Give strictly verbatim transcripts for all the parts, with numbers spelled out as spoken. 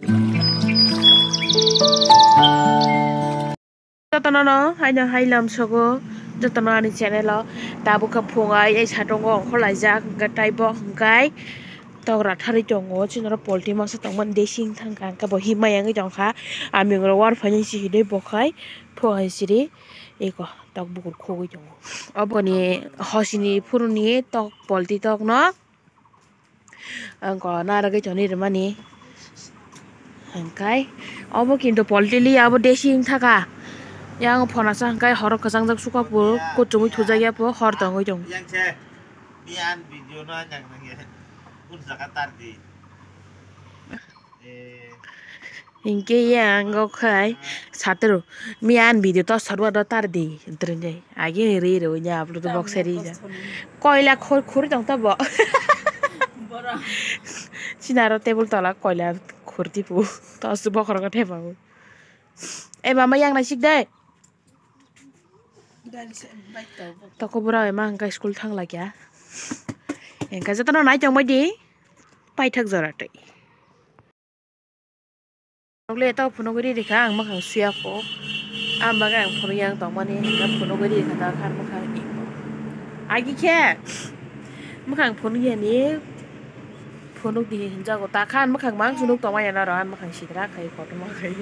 Jotono no haino hai lam sogo, jotono ani channel o tabuk khe phung ai, ai satung o ongkhor laijak, hwnkhe tei bo hwnkhe tok ratharwi tongo, chini oro polti masa tongmani desi wng thangkha, hwnkhe bo himma yangwi tongkha, aming rok war phainai si hwnwi bo khai phung hai siri eko tok bukur khogwi tongo, oboni hosini phuruni tok polti tok no. Ang ko narwgwi tongwi rwmani. Hwnkhe obo kintu polti li abo desi wng thaka. Yang phonasa hwnkhe horo kwchangjak sukha po, kuchumui thujak ya po, hor tongwi tong. Yang se, miyan video no ajak nang ya. Un jaga tar di. Eh. Hinkhe yang o khai satro, miyan video to sarwa do tar di, drone. Agi ri ro nya upload box ri ja. Koila khor khori tong ta bo. Bora. Chinaro table tola koila khorti pu. To su bokhoro ka thepa pu. E mama yang na sik dai. Toko bura ema hwnkhe school thang lakya. Hwnkhe jotono nai tong bai di. Paithak jora twi. Nokle to phunugwi ri rikha ang mwkhang suya kho. Ang bagwi ang phunuk yang tongmani hwnkhe phunugwi ri rikha ta khan mwkhang imo. Agi khe mwkhang phunuk yani phunuk di hinjago ta khan mwkhang mang phunuk tongmani ano ro ang mwkhang sidra khai kotorma khai.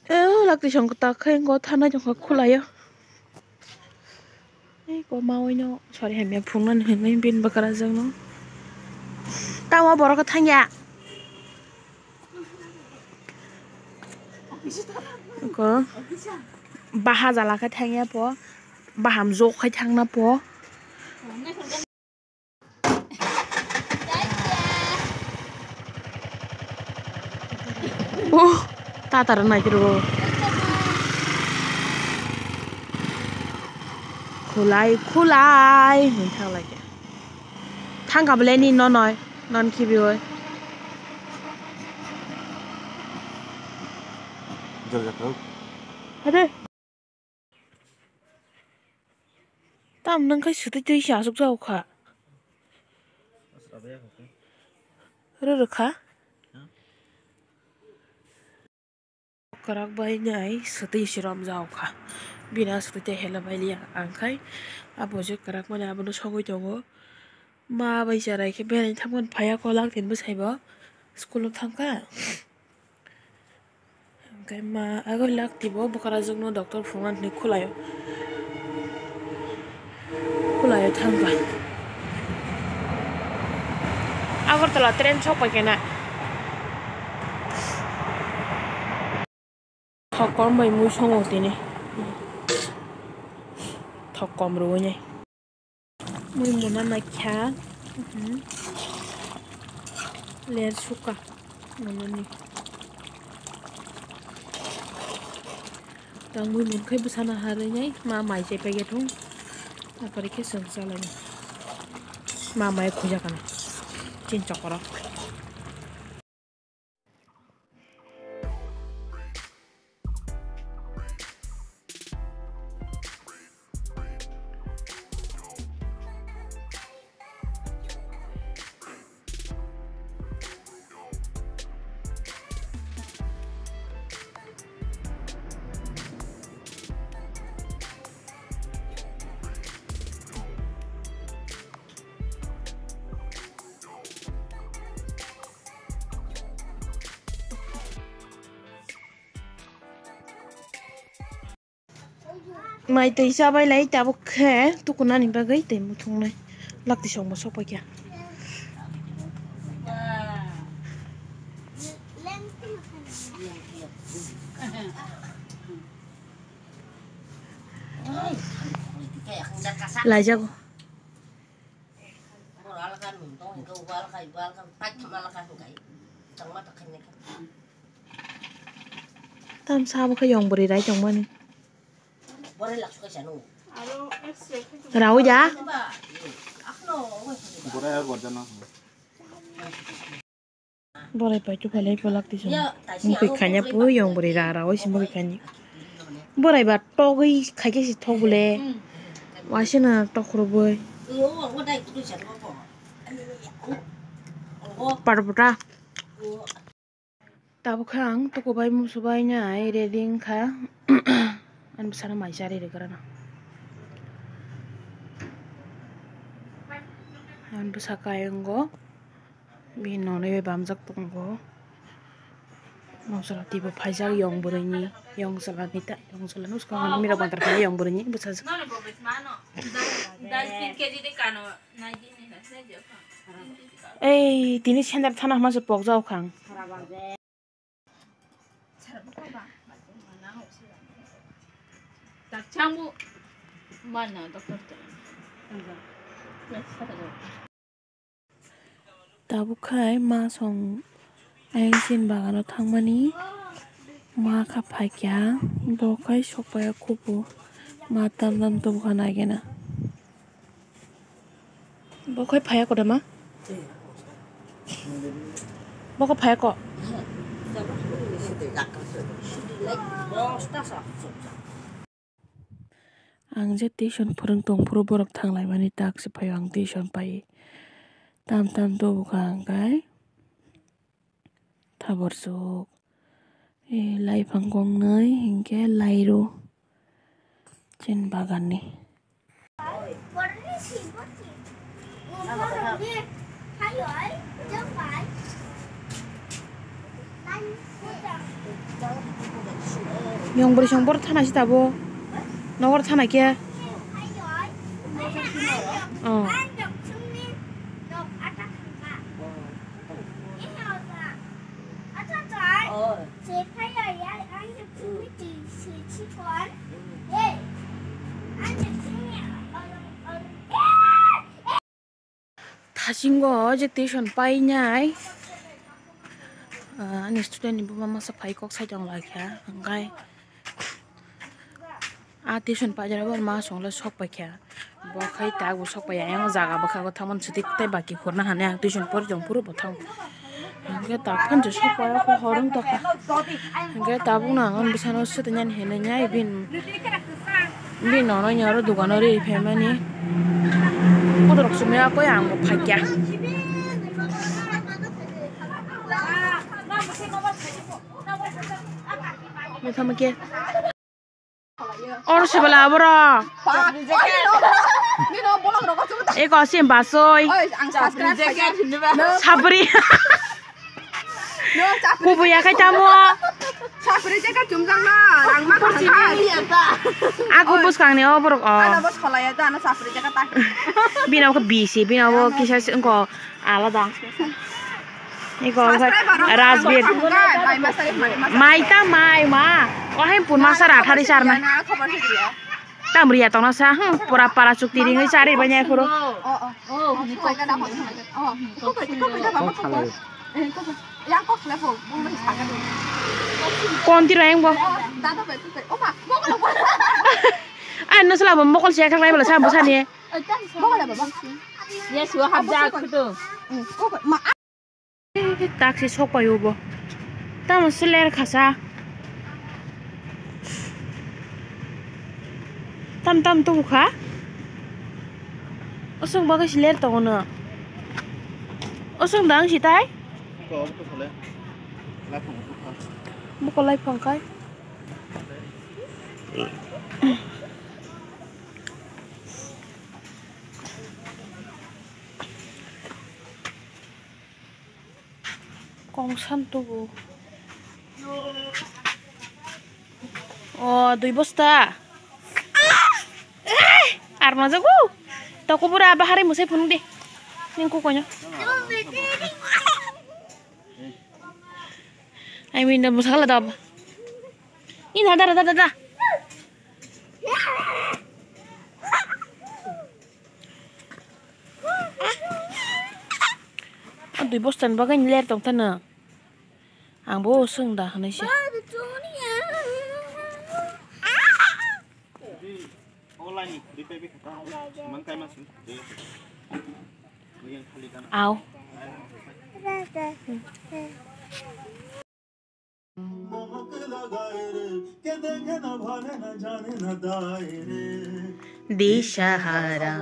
Eh, lakti song tak khai go thanai jong khulai o. Ei, ko ma oino, sorry, hamya phungnani hinwi bin bakara jangno. Tamo borok thangya. Ko baha jala khe thangya po. Baham jok khai thangna po. Oh, tatar nai kiro. Khulai, khulai, hwn thang lai khe. Thang kha bwle ni no noi, non khibi oi. Jor jor thok. Ade. Tam nang khai swtwi twi se aswk jao kha. Rw rw kha. Kwrak bai nai swtwi se rom jao kha. Bini aswk twi tei hela bai liya ang khai. Abo je kwrak mani abono sogwi tongo. Ma bai chwrai khe berai thangmani phaiya ko lang tin bwsai bo school o thangkha. Hwnkhe ma abo lakti bo bwkra jwkno doctor phunukna hinwi khwlaio. Khwlaio thangkha. Agartala train sok pai khe na. Thok kom bai mui songo tini. Thok kom rwui nai. Mui muna naikha. Mhm. Ler suka. Munani. Tang mui mun khai bwsana harwi nai. Ma mai chai paikhe thung. Apari khe chwng chalai nai. Ma mai khujak kana. Chin chokora. Mai twi chabai lai tabuk khe tukunani bagwi tei muthungnai lakti songbo sokpaikha. Laijago. Tam sabo khe yong bwrwi rai tongmani. Rawi da? Borai pai tu phalai phalak tisa. Mukhui khanya pu yong bwrwi ra ra oi si mukhui khanya. Borai ba togwi khaikhe si thok bole. Waisa na tok rwbwi. Parpota. Tabuk khe ang tuku bai musu bai nai ready wngkha. Ani bwsano mai charwi rwgwrano. Ani bwsa kayongo. Bini nonwi bai bamjak tongo. Noksala twibo phaijak yong bwrwini, yong chwlani ta, yong chwlani bwskango mirok bandar khaijak yong bwrwini bwsajwk. Ei, tini sendar thana hwnma se pokjak kha ang. Tabuk khai ma song ayang chini bagano thangmani, ma kha phaikya, bo khai sokpaiya kubu, ma tam tam tubukha naigena. Bo khai phaiya ko da ma? Bo kha phaiya ko? Ang je tuition phwrwng tongphuru borok thanglaimani tak se phaio ang tuition pai. Tam tam tubukha ang khai. Thaborsuk. E, laifang gongnwi hinkhe lairu. Chini baganni. Yong bwrwi song bor thana si tabo. Nogor thana khe. Oh. Thasingo je tuition painai, ah, ani student ni buma masa phai kok sai tong lai kha, hwnkhe a tuition paijak rok ma songlo sok paikha, bo khai tak bo sok pai ayang jaga bwkha o thangmani swtwi tei baki khorna hwnwi ang tuition pori tong phuru bo thang. Hwnkhe tak phano se sok pai o khe hor wng tongkha. Hwnkhe tabukno ang ani bwsano swtwi nani hinwi nai bini, bini nono ni oro dogano ri phaimani. Kotorok chumui ya khe ang bo phaikya. Mui thangma khe. Oro se bwla aboro. Eko se basoi. Sabri. Kubuya khai tamo. Sabri jaga chumjang na, rang ma kursi ni. Aku buskang ni o borok o. Ana bos kholaya ta, ana sabri jaga ta. Bini o khe bisi, bini o kisa se wngko alada. Eko Subscriber rok Rajbir. Mai ta mai ma. O hai pun masa ra thari sarna. Tamriya tongna sa, hmm, pura para chukti ringwi chari banya phuru. Kon tiro yang bo. Ai, no sala bo mokol siya khlai bala sa bo sani. Yes, wa habja khudo. Taksi sok pai o bo. Tamo se ler kha sa. Tam tam tubu kha. Osong bagwi se ler tongo no. Osong dang si tai? Buko lai phang khai. Kongsan tubu. O, dui bosta. Ar ma jago. Toko pura bahari musai phunuk de. Ning ko konyo. Ai minda musala dab. Ina dara dara dara. O dui bosta ni bagwi ler tong tano. Ang bo swng da hwnwi se. Au. Disahara.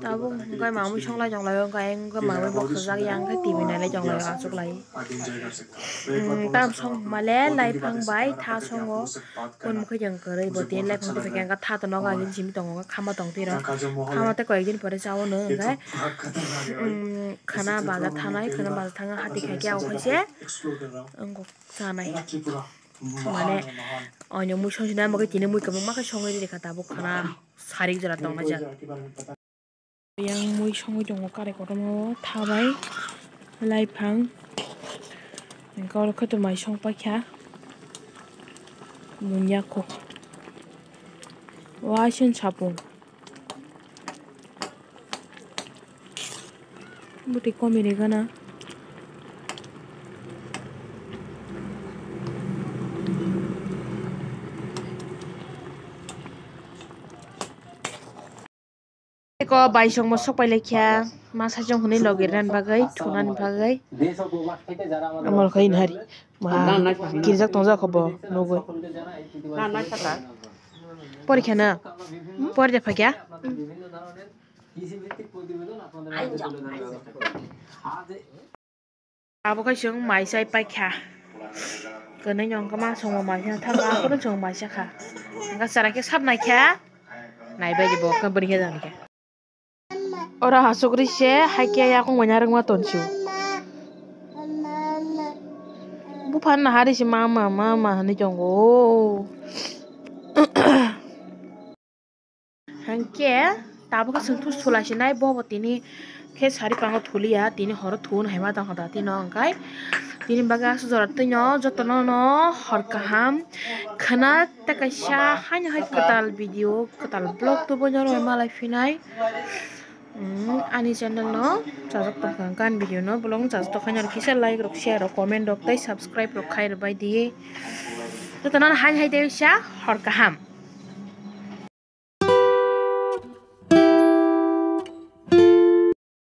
Tabuk hwnkhe mamwi songlai tonglaio, hwnkhe hwnkhe mamwi bokhorjak ya, hwnkhe T V nailai tonglaio, achuklai. Tam song male laiphang bai tha songo, kun mukhe jang kwrwi bo tini laiphang tongkhe hwnkhe tha to nogo agini simi tongo, khama tongtwi rw, khama tei koyekdin pore chao hwnkhe, khana bazar thanai, khana bazar thangna hati khaikhe abo khaise wngkok chanai. Mane oino mui songsinai mokhe tini mui kwbangma khe songwi rikha tabuk khana sarik jora tongnaijak. Yang mui songwi tongo karai kotorma o thabai laiphang. Hwnkhe oro khe to mai song paikha munyakho. Waising sapung. Bwtwi komi ri gana. Eko bai songmo sok pai laikha, ma sajong hwnwi logi rani bagwi, thunani bagwi. Amo khe inhari, ma kirijak tongjak kho bo nugwi. Porikha na? Pori de phakya? Abo khe chwng mai chai paikha. Kwnwi no wngkha ma songo mai chai thangkha, aphuru chwng mai chakha. Wngkha chwrai khe sap naikha. Naibai di bo khe bwrwi khe jani khe. Oro asugri se hai khe yakung bai narwkma tonsu. Buphang nahari se mama mama hinwi tongo. Hwnkhe tabuk khe chwng thus thulaisinai, bobo tini khe sari pango thuliya, tini horo thun haima tongkha da tino, hwnkhe tini bagwi aswk jora twino jotono no hor kaham khwna tei kaisa haino hai kwtal video, kwtal vlog tubui norok malai phinai. Ani channel no chajak tongkha, gan video no bolong chajak tongkha, norok kisa like rok, share rok, comment rok tei subscribe rok khai rwbai di. Jotono haino hai tei sa hor kaham.